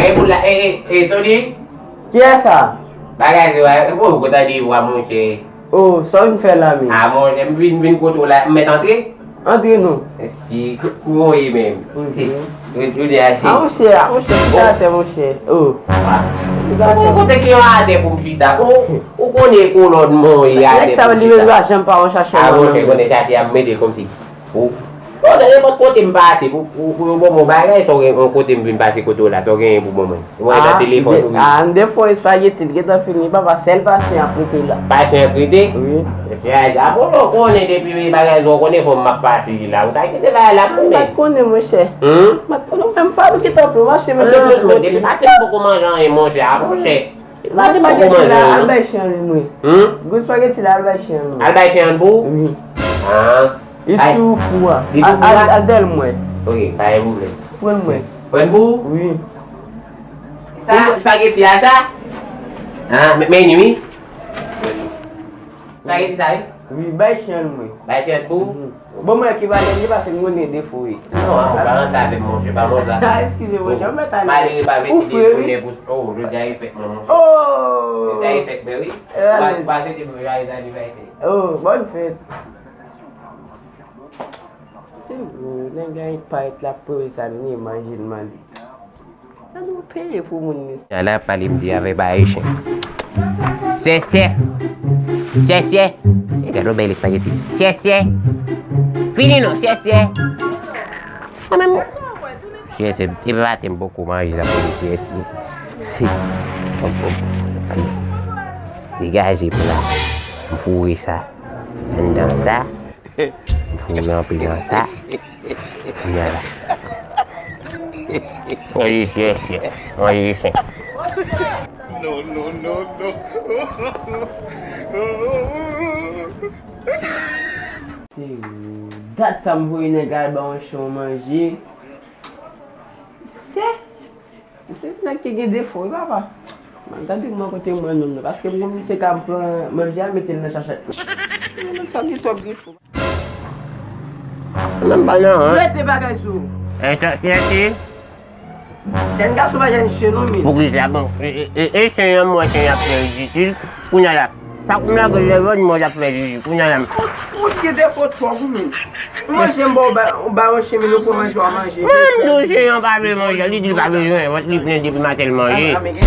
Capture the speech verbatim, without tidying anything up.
E pou la, e, e, e, Sony? Kiyès sa? Bagay se, wè, ou kontan de vwa, monchè. Oh, sa w vin fè la menm? Ah, monchè, m vin, vin kote w la, m mèt antre? Antre non. Si, kou, kou w ye menm. Jodi a se. Ah, monchè, ah, monchè, chita atè, monchè. Oh. Chita atè. Ou kote ki yon atè pou m chita? Ou, ou konnen kolòn mwen ye atè pou m chita. Nèg sa li menm pa janm pa wè chache. Ah, monchè, konnen chache a, m mete kòmsi. Ou, ou, nenpòt kote m pase, pou, pou, pou yo ban m yon bagay, sa w gen, yon kote m vin pase kote w la, sa w genyen pou ban mwen? Mwen nan telefòn ou. Ah, m te fè yon espageti, li gentan fini, papa, sèl pasyan ap rete la. Pasyan ap rete? Wi. Epi a, a, bon, ou konnen depi bagay sa, ou konnen fò m ap pase la. Ou ta kite bagay la pou mwen. M pa t konnen, monchè. Hmm? M pa t konnen, mwen, m pa t konnen, m pa t konnen, monchè. Depi maten m poko manje anyen, monchè, a, monchè. Manje, manje, la, al bay chen an youn, wi. Hmm? Gwo espageti la, al bay chen an youn. Al bay chen an pou? Wi. Ah. Li sou fou a. Li sou fou a? Al, al, al dèyè mwen. Ok, pa gen pwoblèm. Pran mwen. Pran pou? Wi. Sa, espageti a sa? Ah, men, men, wi. Sa e di sa, wi? Wi, bay chen mwen. Bay chen pou? Mhm. Bon, mwen ki va lè li pase m konnen defo wi. Non, an pa ranse avè m, monchè, pa monchè. Ah, eskize, monchè, mwen ta malere pa vle kite konnen pou, oh, jodi a e fèt mwen, monchè. Oh! Jodi a e fèt mwen, wi. Ou pa, ou pa swete m joyeux anniversaire. Oh, bonne fête. Se vre, nèg la e parèt la, premye sa li manje l mande. Gade yon peye pou moun mesye. Ala pale m di avè bay chen. Sèsè. Sèsè. E gade yon bèl espageti. Sèsè. Fini non, sèsè. Mwen menm. Sèsè, e pa te m poko manje la pou sèsè. Fi. Hop, hop. Fi. Degaje m la. M foure sa. Anndan sa. Foure anpil nan sa. Kounye a la. Manje sèsè, manje sèsè. Non, non, non, non. Se dat sa m voye nèg al ba yon chen manje. Se M se nèg ki gen defo, wi, papa. Man, gade mwen kote mwen menm nan, paske m konn misye ka pran manje a mete l nan chachèt mwen. Mwen menm sa gen twòp defo. Menm pa nan, hein? Rete bagay sou. E, ta, ki, ki? Jèn gason pa jèn chen non, men. Pou ki sa, bon, e, e, e, e chen an, mwen, chen an ap fè ridikil, kounye a la. Sa kou m lage lè vòd mwen ap fè jiji. Kounye a la m. Ou, ou gen defo twòp ou menm. Ou manje m ba ou ba, ou ba yon chen men ou pran manje w a manje. Mwen m di w chen an pa vle manje, li di l pa bezwen, vant li plen depi maten l manje. Ah, ah, men gen.